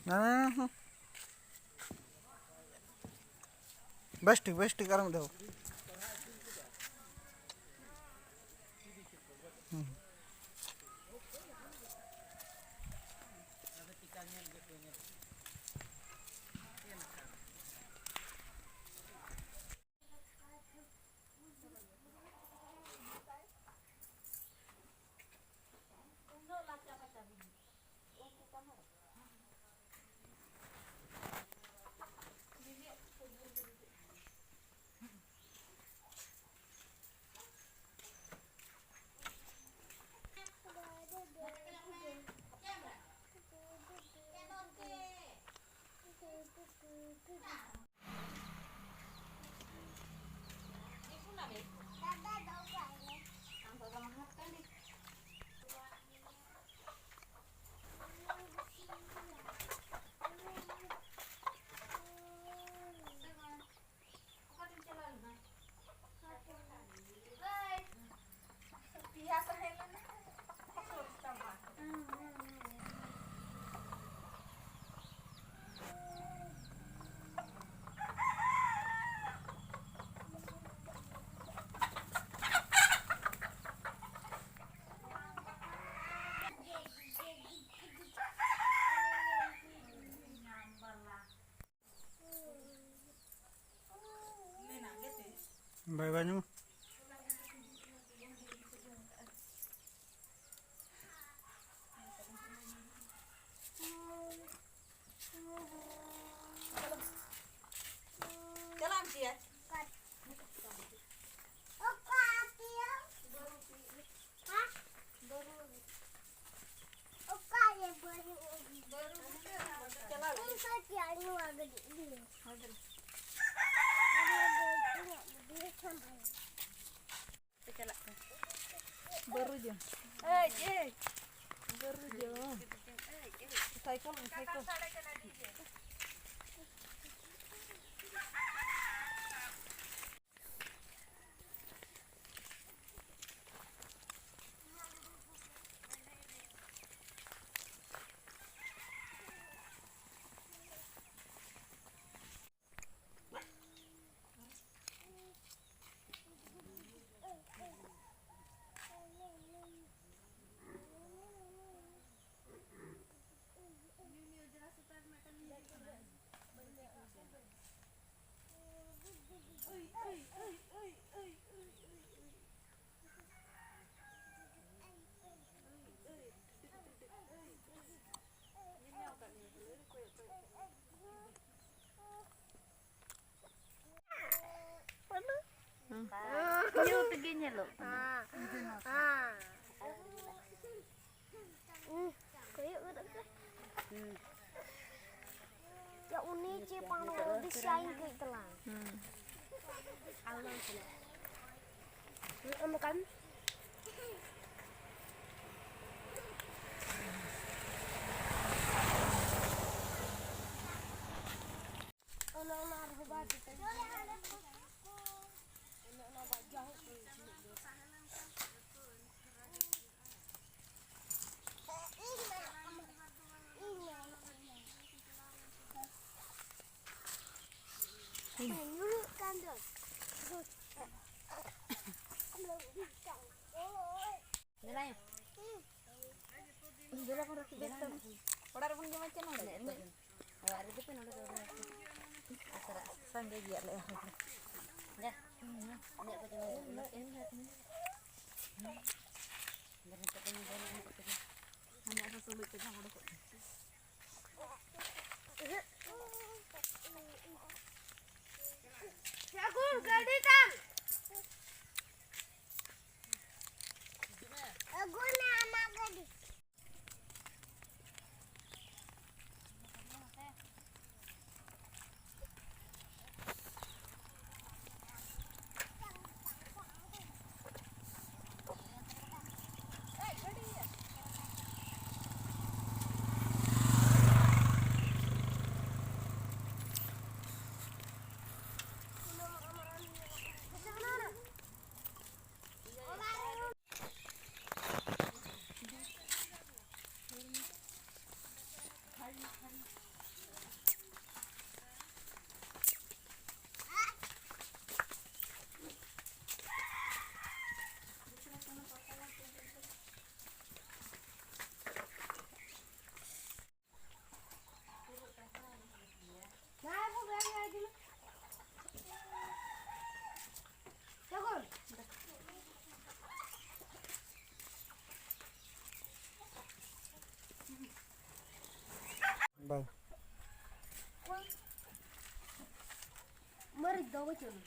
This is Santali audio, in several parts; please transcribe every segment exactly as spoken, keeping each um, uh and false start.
ᱦᱮᱸ, ᱦᱮᱸ᱾ ᱵᱮᱥ ᱴᱷᱤᱠ, ᱵᱮᱥ ᱴᱷᱤᱠ, ᱟᱨ ᱢᱤᱫ ᱫᱷᱟᱣ᱾ ᱦᱩᱸ᱾ ᱵᱟᱭ ᱵᱟᱭ ᱧᱟᱢᱟ᱾ ᱪᱟᱞᱟᱜ ᱮᱢ ᱪᱮᱫ? ᱚᱠᱟ ᱨᱮ ᱵᱟᱹᱱᱩᱜᱼᱟ? ᱤᱧ ᱠᱚ ᱪᱮᱫ ᱱᱚᱣᱟ ᱜᱟᱹᱰᱤ ᱤᱫᱤ ᱢᱮ᱾ ᱯᱮ ᱪᱟᱞᱟᱜ ᱠᱟᱱᱟ᱾ ᱵᱟᱹᱨᱩ ᱡᱚᱢ᱾ ᱮᱭ, ᱮᱭ᱾ ᱵᱟᱹᱨᱩ ᱡᱚᱢ᱾ Cycle, cycle. ᱧᱩᱛ ᱜᱮ ᱧᱮᱞᱚᱜ ᱠᱟᱱᱟ᱾ ᱦᱩᱸ, ᱠᱚᱭᱚᱜ ᱜᱚᱫᱚᱜ ᱯᱮ᱾ ᱭᱟ, ᱩᱱᱤ ᱪᱮ ᱯᱟᱸᱰᱩ ᱫᱤᱥᱟᱹᱧ ᱠᱟᱹᱡ ᱛᱟᱞᱟᱝ᱾ ᱦᱩᱸ᱾ ᱟᱢ ᱠᱟᱱ᱾ ᱚᱱᱟ, ᱚᱱᱟ ᱟᱨᱦᱚᱸ ᱵᱟᱭ ᱴᱩᱴᱟᱹ᱾ ᱚᱱᱟ, ᱚᱱᱟ ᱵᱟᱡᱟᱣ ᱦᱩᱭᱩᱜ ᱠᱟᱱᱟ᱾ ᱧᱩᱨᱩᱜ ᱠᱟᱱ ᱫᱚ᱾ ᱫᱮᱞᱟᱭ᱾ ᱫᱮᱞᱟ ᱵᱚᱱ ᱨᱟᱹᱯᱩᱫ ᱫᱮᱞᱟ ᱠᱟᱜ ᱛᱟᱵᱚᱱ᱾ ᱚᱲᱟᱜ ᱨᱮᱵᱚᱱ ᱡᱚᱢᱟ ᱪᱮᱫ ᱱᱚᱰᱮ? ᱚᱲᱟᱜ ᱨᱮᱜᱮ ᱯᱮ ᱱᱚᱰᱮ ᱫᱚ᱾ ᱟᱥᱨᱟ ᱥᱟᱸᱜᱮ ᱜᱮᱭᱟᱞᱮ᱾ ᱡᱟ᱾ ᱤᱧᱟᱹᱜ ᱠᱚ ᱡᱚᱢᱟ᱾ ᱩᱱᱟᱹᱜ ᱮᱢ ᱞᱮᱫ ᱛᱤᱧᱟᱹ᱾ ᱟᱢᱟᱜ ᱫᱚ ᱛᱩᱞᱩᱡ ᱛᱮ ᱵᱟᱝ ᱚᱰᱚᱠᱚᱜ ᱠᱟᱱᱟ᱾ ᱥᱟᱹᱜᱩᱱ ᱜᱟᱹᱰᱤ ᱛᱟᱢ᱾ ᱟᱹᱜᱩᱭ ᱢᱮ ᱟᱢᱟᱜ ᱜᱟᱹᱰᱤ᱾ ᱵᱟᱝ᱾ ᱢᱟᱹᱨᱤᱪ ᱫᱚ ᱵᱟᱹᱪᱩᱜ ᱟᱱᱟ᱾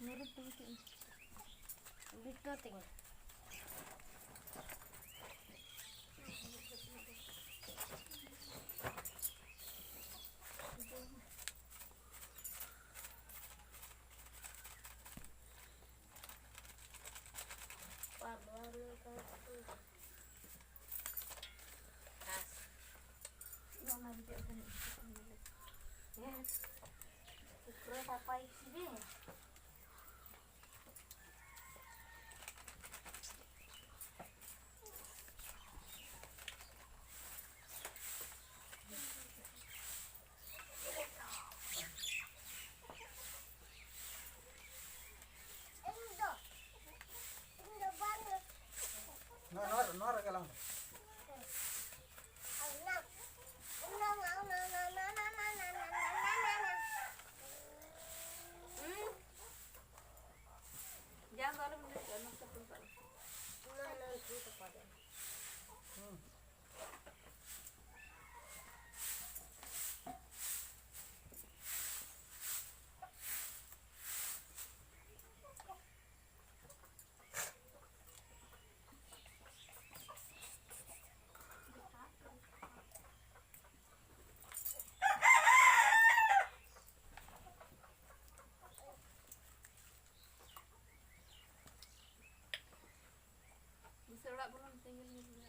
ᱢᱩᱨᱩᱫ ᱫᱚ ᱵᱟᱹᱪᱩᱜ ᱟᱱᱟ᱾ ᱵᱤᱴᱟᱹ ᱛᱮᱜᱮ᱾ ᱯᱟᱨᱞᱟᱨ ᱨᱮ ᱠᱟᱹᱢᱤ᱾ ᱯᱩᱠᱷᱨᱤ ᱥᱟᱯᱷᱟᱭ ᱥᱤᱵᱤᱞ᱾ ᱱᱚᱣᱟ, ᱱᱚᱣᱟ, ᱱᱚᱣᱟ ᱨᱮᱜᱮ ᱞᱟᱝ ᱫᱚ᱾ ᱡᱟᱝ ᱫᱚ ᱟᱞᱚᱢ ᱤᱭᱟᱹ ᱠᱟᱜᱼᱟ, ᱱᱚᱥᱴᱚ ᱠᱚ ᱠᱟᱜᱼᱟ᱾ ᱦᱩᱸ᱾ ᱵᱩᱥᱟᱹᱜ ᱚᱲᱟᱜ ᱵᱚᱞᱚᱱ ᱥᱮᱸᱜᱮᱞ ᱧᱮᱞ ᱢᱮ᱾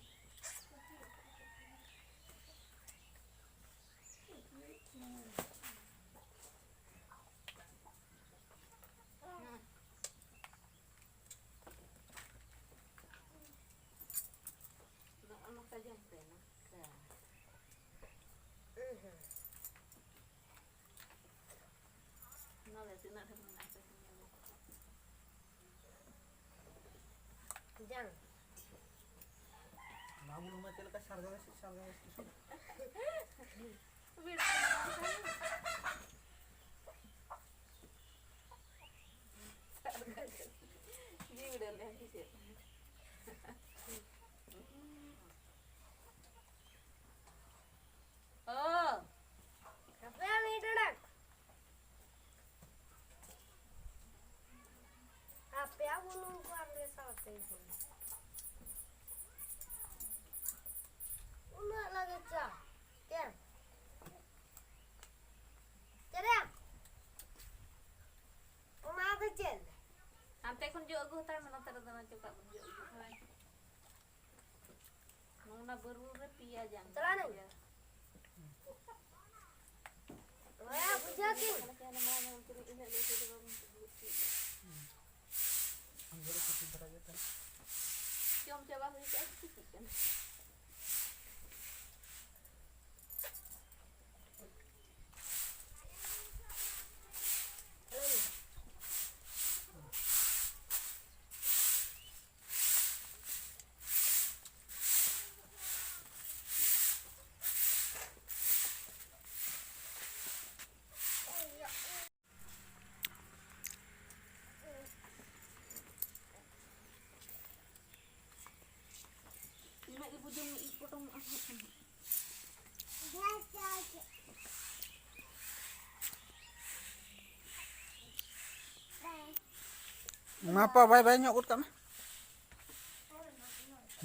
ᱱᱚᱜᱼᱚ ᱱᱚᱝᱠᱟ ᱡᱚᱢ ᱯᱮ, ᱱᱚᱝᱠᱟ᱾ ᱱᱚᱰᱮ ᱛᱤᱱᱟᱹᱜ ᱰᱷᱮᱨ ᱢᱮᱱᱟᱜ ᱯᱮ? ᱡᱟᱝ᱾ ᱚᱱᱟ ᱵᱩᱞᱩᱝ ᱢᱟ ᱪᱮᱫ ᱞᱮᱠᱟ ᱥᱟᱨᱜᱟ ᱜᱮ ᱥᱮ ᱥᱟᱨᱜᱟ ᱜᱮ ᱥᱮ? ᱵᱤᱲ ᱵᱩᱞᱩᱝ ᱢᱟ ᱥᱟᱨᱜᱟ ᱜᱮ᱾ ᱡᱤᱣᱤ ᱩᱰᱟᱹᱣ ᱞᱮᱱ ᱥᱮ ᱪᱮᱫ? ᱚ᱾ ᱦᱟᱯᱮ ᱢᱤᱫ ᱴᱟᱲᱟᱝ᱾ ᱵᱩᱞᱩᱝ ᱠᱚ ᱟᱨ ᱢᱮᱥᱟ ᱠᱟᱛᱮ ᱤᱥᱤᱱ᱾ ᱩᱱᱟᱹᱜ ᱞᱟᱜᱮ ᱪᱟ᱾ ᱪᱮᱫ? ᱪᱮᱫ ᱭᱟ? ᱚᱱᱟ ᱫᱚ ᱪᱮᱫ? ᱦᱟᱱᱛᱮ ᱠᱷᱚᱱ ᱡᱚᱜ ᱟᱹᱜᱩ ᱦᱟᱛᱟᱲ ᱢᱮ, ᱱᱚᱛᱮ ᱨᱮᱫᱚ ᱚᱱᱟ ᱪᱚᱠᱟᱜ ᱵᱚᱱ ᱡᱚᱜ ᱟᱹᱜᱩ᱾ ᱦᱳᱭ᱾ ᱱᱚᱜᱼᱱᱟ ᱵᱟᱹᱨᱩ ᱨᱮ ᱯᱮᱭᱟ ᱡᱟᱝ᱾ ᱪᱟᱞᱟᱣ ᱱᱟᱹᱧ᱾ ᱯᱮᱭᱟ᱾ ᱦᱮᱸ, ᱵᱩᱡᱷᱟᱹᱣ ᱠᱤᱱ᱾ ᱛᱟᱦᱞᱮ ᱠᱷᱟᱱ ᱢᱟ ᱤᱱᱟᱹᱜ ᱞᱟᱹᱴᱩ ᱫᱚ ᱵᱟᱵᱚᱱ ᱛᱩᱫ ᱠᱮᱫ᱾ ᱡᱚᱢ ᱪᱟᱵᱟ ᱦᱩᱭ ᱠᱟᱜᱼᱟ, ᱪᱤᱠᱟᱹᱜ ᱠᱟᱱᱟ? ᱩᱱᱟᱹᱜ ᱜᱮ ᱵᱩᱡᱷᱟᱹᱣ ᱢᱮ, ᱤᱡ ᱯᱚᱴᱚᱢᱚᱜᱼᱟ ᱦᱟᱸᱜ᱾ ᱢᱟ ᱯᱟ, ᱵᱟᱭ ᱵᱟᱭ ᱧᱚᱜ ᱜᱚᱫ ᱠᱟᱜ ᱢᱮ᱾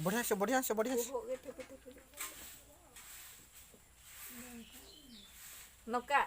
ᱵᱚᱲᱦᱤᱭᱟ ᱥᱮ, ᱵᱚᱲᱦᱤᱭᱟ ᱥᱮ, ᱵᱚᱲᱦᱤᱭᱟ ᱥᱮ᱾ ᱵᱚᱦᱚᱜ ᱜᱮ ᱴᱷᱮᱯᱮ ᱴᱷᱮᱯᱮ᱾ ᱱᱚᱝᱠᱟ